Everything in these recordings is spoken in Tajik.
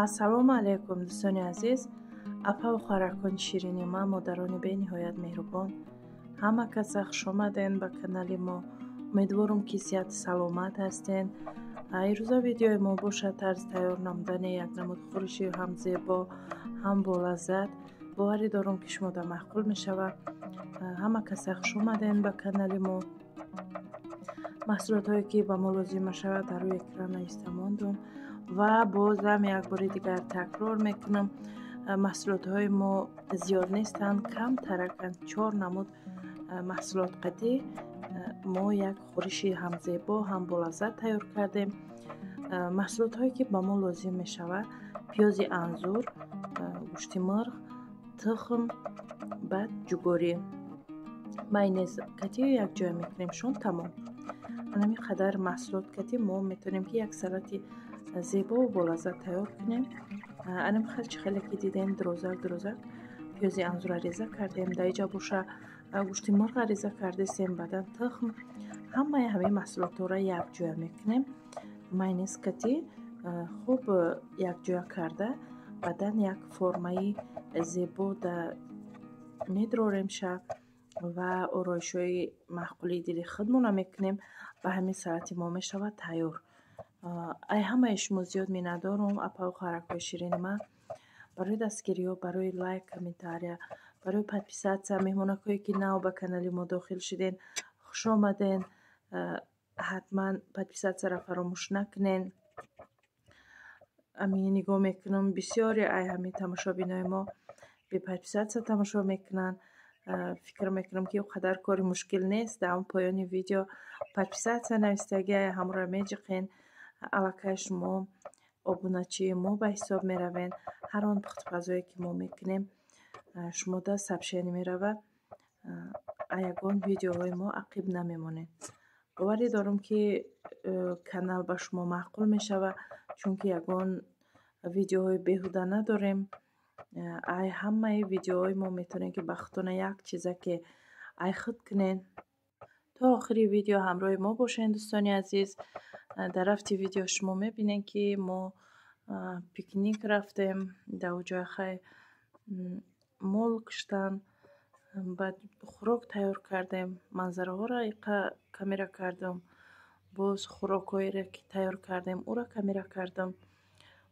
Ассалому алайкум, дӯстони азиз, апаву хоҳаракони ширини ман, модарони бениҳоят меҳрубон. Ҳама каса хушомаден ба канали мо. Умедворум, ки сиҳату саломат ҳастен. Ирӯза видеои мо бошад тарзи тайёр намудани як намуд хӯриши ҳам зебо, ҳам болаззат. Боварӣ дорум, ки шумода маъқул мешавад. Ҳама каса хушомаден ба канали мо. Маҳсулотҳое, ки ба мо лозим мешавад, дар рӯи экран нависта мондум ва бозам як бори дигар такрор мекунам: маҳсулотҳои мо зиёд нестанд, камтараканд. Чор намуд маҳсулот қадӣ мо як хӯриши ҳам зебо, ҳам болаззат тайёр кардем. Маҳсулотҳое, ки ба мо лозим мешавад: пиёзи анзур, гӯшти мурғ, тухм, баъд ҷугорӣ, майонез кати якҷоя мекунем шон, тамом. Ҳамин қадар маҳсулот кати мо метавонем, ки як салати зебову болаззат тайёр кунем. Анам хел чӣ хеле ки дидем, дурозак дурозак пиёзи анзура реза кардем. Дар иҷа боша гӯшти мурға реза кардесем, баъдан тухм. Ҳамаи ҳамин маҳсулотҳоро якҷоя мекунем, майонез кати хуб якҷоя карда, баъдан як формаи зебо да медроремша ва ороишҳои маъқулии дили худмона мекунем. Ба ҳамин салати мо мешавад тайёр. Ай ҳамаи шумо зиёд миннатдорум, апаву хоҳаракҳои ширини ман, барои дастгириҳо, барои лайк, комментария, барои подписаться. Меҳмонакҳое, ки нав ба канали мо дохил шуден, хуш омаден. Ҳатман подписаться ро фаромӯш накунен. Ами нигоҳ мекунам, бисёре ай ҳамин тамошобинои мо бе подписаться тамошо мекунанд. Фикр мекунам, ки он қадар кори мушкил нест. Дар он поёни видео «подписаться» навистагӣ, ҳамонро меҷиқен, аллакай шумо обуначии мо ба ҳисоб меравед. Ҳар он пухтупазое, ки мо мекунем, шумода сообщение меравад, а ягон видеоҳои мо ақиб намемонед. Боварӣ дорам, ки канал ба шумо маъқул мешавад, чунки ягон видеоҳои беҳуда надорем. Ай ҳамаи видеоҳои мо метавонед, ки ба худтона як чиза ки ай худ кунед. То охири видео ҳамроҳи мо бошед, дӯстони азиз. Дар рафти видео шумо мебинед, ки мо пикник рафтем. Дар оҷоя хай мол куштан, баъд хӯрок тайёр кардем. Манзараҳоро иқа камера кардам, боз хӯрокҳоеро, ки тайёр кардем, ӯро камера кардам,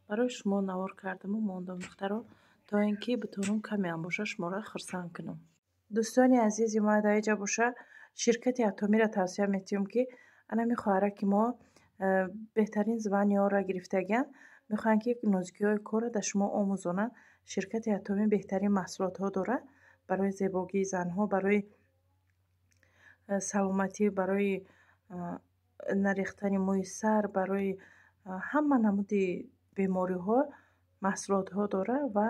барои шумо навор кардаму мондам, духтаро, то ин ки битавонам камеам боша шуморо хурсанд кунам. Дӯстони азизи ма, дар иҷа боша ширкати Атомиро тавсия метиҳам, ки анами хоҳараки мо беҳтарин звания ҳоро гирифтагианд, мехоҳанд, ки нозукиҳои корро дар шумо омӯзонанд. Ширкати Атомӣ беҳтарин маҳсулотҳо дорад барои зебогии занҳо, барои саломатӣ, барои нарехтани мӯи сар, барои ҳама намуди бемориҳо маҳсулотҳо дорад ва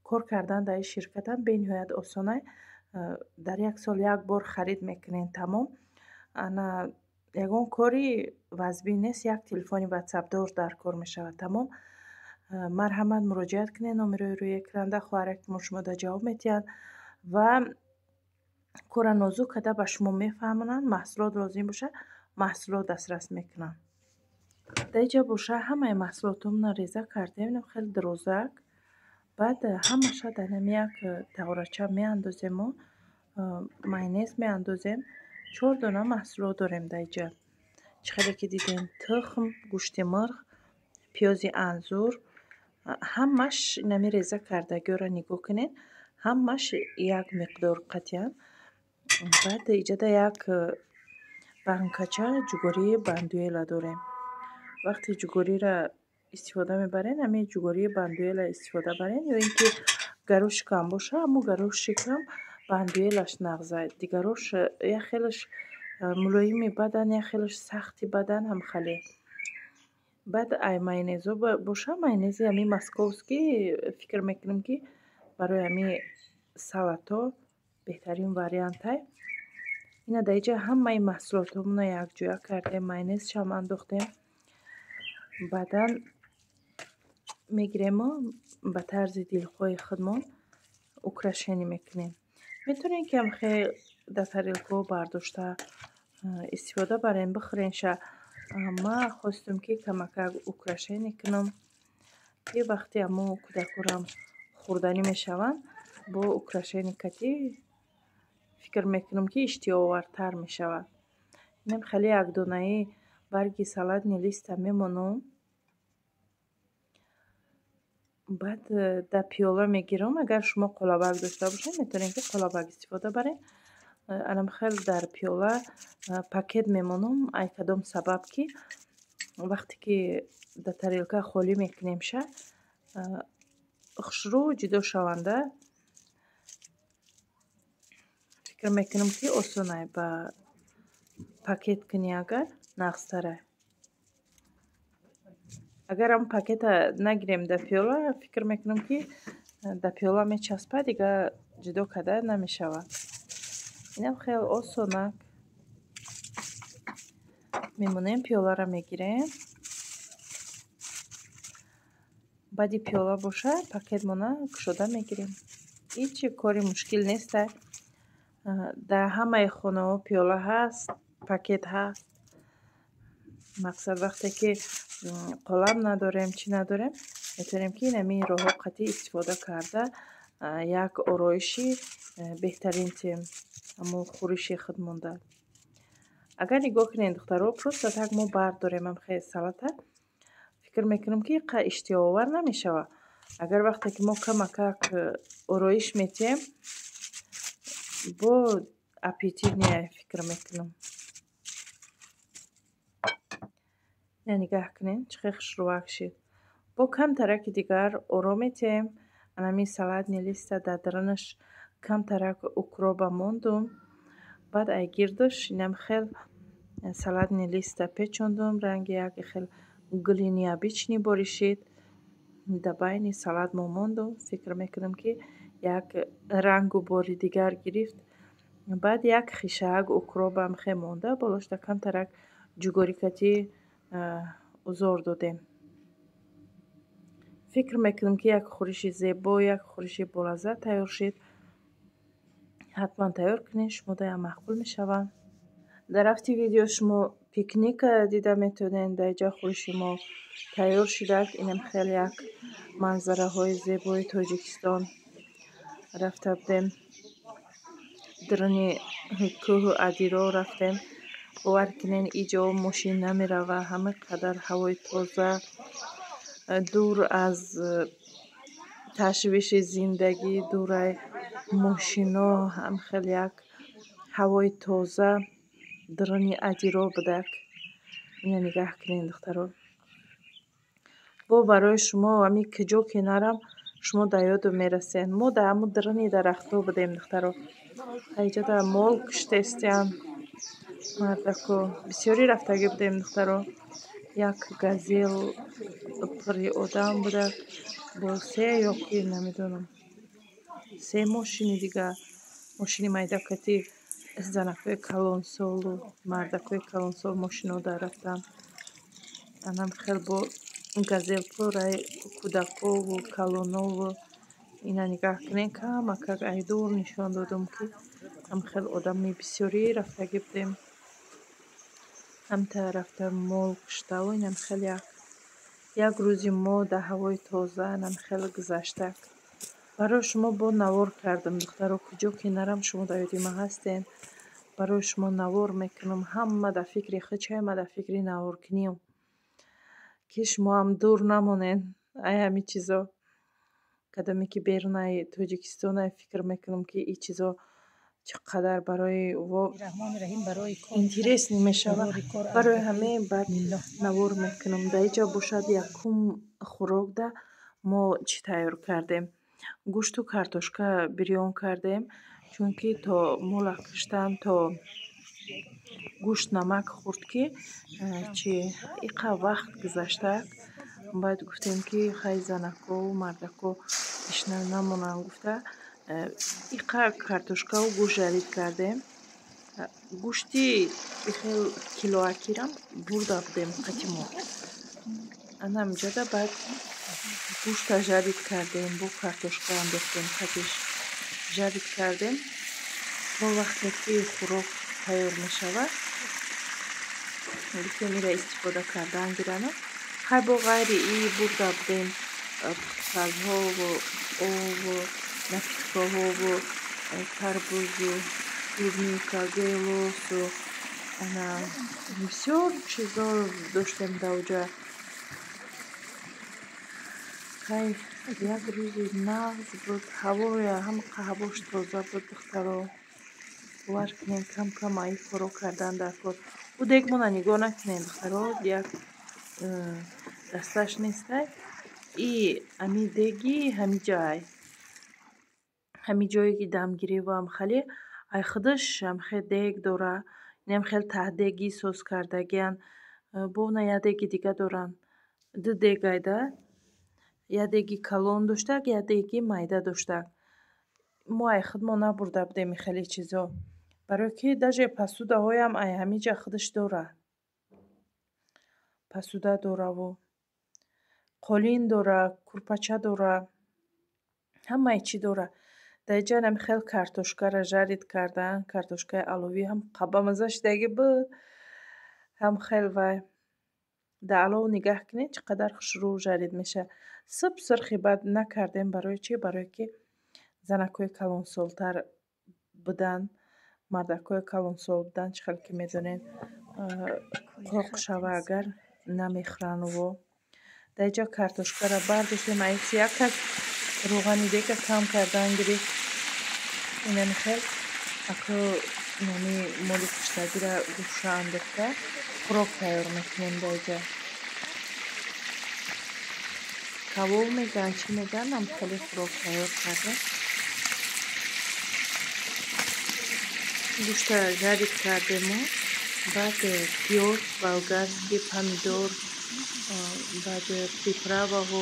кор кардан дар ин ширкатам бениҳоят осона. Дар як сол як бор харид мекунед, тамом. Ана ягон кори вазбин нест, як телефони ватсапдор дар кор мешавад, тамом. Марҳамат, муроҷиат кунед, номерои рӯи экранда, хоҳараки мо шумода ҷавоб медиҳанд ва кора нозук карда ба шумо мефаҳмонанд. Маҳсулот лозим бошад, маҳсулот дастрас мекунанд. Дар иҷа боша ҳамаи маҳсулотҳомона реза кардем хеле дурозак. Баъд ҳамаша дар ҳами як тағорача меандозему майонез меандозем. Чор дона маҳсулот дорем дар иҷа, чӣ хеле ки дидем: тухм, гӯшти мурғ, пиёзи анзур. Ҳамаш инами реза кардагиҳоро нигоҳ кунед, ҳамаш як миқдор қатъиян. Баъд иҷода як банкача ҷугории бандуэла дорем. Вақте ҷугориро истифода мебарен, ҳамин ҷугории бандуэла истифода барен ё ин ки горошкам боша, ҳамо горошкам бандуэлаш нағза. Дигарош як хелаш мулоими бадан, як хелаш сахти бадан, ҳамхеле. Баъд ай майонезо боша, майонези ҳамин московский, фикр мекунам, ки барои ҳамин салатҳо беҳтарин вариантай. Ина дар иҷа ҳамаи маҳсулотҳомонро якҷоя кардем, майонезшам андохтем. Баъдан мегирему ба тарзи дилхоҳи худмон украшение мекунем. Метавонем, ки ҳамхел дар тарелкаҳо бардошта истифода барем, бихӯренша. Ман хостам, ки камакак украшение кунам. Ки вақте ҳамо кӯдакорам хӯрданӣ мешаванд, бо украшение кати фикр мекунам, ки иштиҳоовартар мешавад. Инам хеле якдонаи барги салатный листа мемонам. Баъд дар пиёла мегирам. Агар шумо қолабак дошта бошед, метавонед, ки қолабак истифода баред. Анам хел дар пиёла пакет мемонам. Ай кадом сабаб, ки вақте ки дар тарелка холӣ мекунем, ша хушрӯ ҷудо шаванда. Фикр мекунам, ки осонай ба пакет кунӣ, агар нағзтарай. Агар ҳам пакета нагирем дар пиёла, фикр мекунам, ки дар пиёла мечаспад, дигар ҷудо карда намешавад. Инам хеле осонак. Мемонем, пиёларо мегирем. Баъди пиёла боша, пакетмона кушода мегирем. Ҳеҷ кори мушкил нестай. Дар ҳамаи хонаҳо пиёла ҳаст, пакет ҳаст. Мақсад, вақте ки қолаб надорем, чӣ надорем, метавонем, ки инамин роҳҳо қатъӣ истифода карда, як ороиши беҳтарин тем ҳамо хӯриши худ монда. Агар нигоҳ кунед, духтаро, просто так мо бардорем ҳам салата, фикр мекунам, ки қа иштиҳоовар намешавад. Агар вақте ки мо камакак ороиш метиҳем, бо аппетитнее, фикр мекунам. Ина нигаҳ кунед, чӣ хел хушрӯвак шид. Бо камтараки дигар оро метиҳем. Анамин салатный листа дар дарунаш камтарак укроба мондум. Баъд ай гирдаш инам хел салатный листа печондум. Ранги як хел гули необычный боришид. Дар байни салат мо мондум. Фикр мекунам, ки як рангу бори дигар гирифт. Баъд як хишаак укробам хел монда, болошда камтарак ҷугорикатӣ узор додем. Фикр мекунам, ки як хӯриши зебо, як хӯриши болаззат тайёр шид. Ҳатман тайёр кунед, шумодаям маъқул мешаванд. Дар рафти видео шумо пикника дида метавонед. Дар инҷа хӯриши мо тайёр шидак. Инам хеле як манзараҳои зебои Тоҷикистон рафта будем. Даруни кӯҳу адиро рафтем. Бовар кунед, иҷо мошин намерава, ҳама қадар ҳавои тоза, дур аз ташвиши зиндагӣ, дураи мошино, ҳам хел як ҳавои тоза даруни адиро будак. Ина нигаҳ кунед, духтаро. Бо барои шумо ҳамин куҷо ки нарам, шумо дар ёдум мерасед. Мо дар ҳамун даруни дарахтҳо будем, духтаро. Иҷода мол куштестиям мардако. Бисёрӣ рафтагӣ будем, духтаро. Як газел пури одам будак, бо се ё ки намедонам, се мошини дигар, мошини майда кати занакҳои калонсолу мардакҳои калонсол мошино дар рафтанд. Анам хел бо газел пурраи кӯдакову калонову. Ина нигаҳ кунед, камакак ай дур нишон додум, ки ҳам хел одами бисёрӣ рафтагӣ будем. Ҳамта рафта мол куштаву инам хел як рӯзи мо дар ҳавои тоза инам хел гузаштак. Барои шумо бо навор кардам, духтаро, куҷо ки нарам, шумо дар ёди ман ҳастед. Барои шумо навор мекунам. Ҳама дар фикри худ, чай ма дар фикри наворкуниам, ки шумоам дур намонед ай ҳамин чизо. Кадоме ки берунаи Тоҷикистонай, фикр мекунам, ки ин чизо чӣ қадар барои во интересный мешавад. Барои ҳамин баъд навор мекунам. Дар инҷо бошад, якум хӯрокда мо чӣ тайёр кардем? Гӯшту картошка бирён кардем, чунки то мола киштан, то гӯшт намак хӯрд, ки чи иқа вақт гузаштак. Баъд гуфтем, ки хай, занакову мардако тишна намонанд гуфта, иқа картошкаву гӯшт жарид кардем. Гӯшти хел килоакирам бурда будем қати мо. Ана ҳаминҷода баъд гӯшта жарид кардем, бо картошка андохтем, қатиш жарид кардем, то вақте ки хӯрок тайёр мешавад. Гуфтем, ира истифода кардан гирана. Хай, бо ғайри и бурда будем Пухтупазҳову ову напиткаҳову тарбузу клубника, гелосу, ана бисёр чизо доштем дар оҷа. Хай, як рӯзи нағз буд, ҳавоя ҳамақа ҳавош тоза буд, духтаро. Бовар кунед, кам-кам аи коро кардан дар кор. Ӯ дегмона нигоҳ накунед, духтаро, як дасташ нестай. И ами деги ҳами ҷай. Ҳами ҷое ки дамгиривам хали, ай худаш ҳамхел дег дора. Инам хел таҳдеги соз кардагиян. Бовна як деги дига доранд. Ду дег айда. Як деги калон доштак, як деги майда доштак. Мо ай худмо набурда будем хеле чизо. Барои ки даже посудаҳоям ай ҳамиҷа худаш дора. Посуда дораву қолин дора, курпача дора, ҳамаи чӣ дора. Дар инҷа ҳами хел картошкаро жарить кардан, картошкаи аловӣ ҳам қабамаза шидаги буд. Ҳам хел вай. Дар алов нигаҳ кунед, чӣ қадар хушрӯ жарить мешавад. Суб сирхи бад накардем, барои чӣ? Барое ки занакҳои калонсолтар будан, мардакҳои калонсол будан, чӣ хел ки медонед, қоқ шава агар намехӯранд во. Дар инҷа картошкаро бардоштем, аиси як кас рӯғани дека кам кардан гирифт. Инами хел ако инами моли куштагиро гӯша андохта хӯрок тайёр мекунем дар инҷа. Кабоб мегӯянд, чӣ мегӯянд, ам хеле хӯрок тайёр кардем. Гӯшта жарить кардему, баъд пиёз, болгарский, помидор, баъд приправаҳо,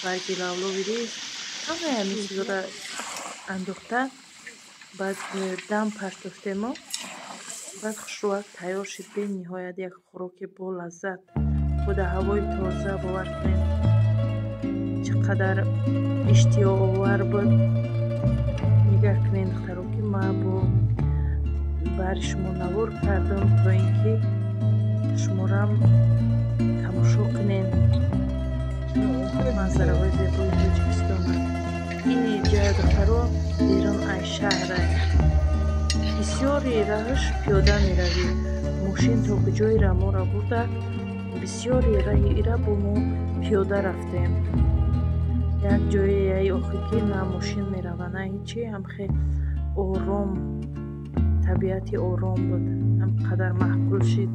барги лавлови рис, ҳамаи ҳамин чизоро андохта, баъд дам партофтему, баъд хушрӯак тайёр шид. Бениҳоят як хӯроки болаззат. Бо дар ҳавои тоза, бовар кунед, чӣ қадар иштиҳоовар буд. Нигаҳ кунед, духтаро, ки ман бо бари шумо навор кардам, то ин ки шуморам тамошо кунед манзараҳои зебои Тоҷикистонро. Ин ҷоя, духтаро, берун аз шаҳра. Бисёри раҳаш пиёда меравӣ. Мошин то куҷоеро моро бурда, бисёри раҳи ира бо мо пиёда рафтем. Як ҷое яи охир ки на мошин мерава, на ҳечи, ҳам хел ором, табиати ором буд. Ҳам қадар маъқул шид.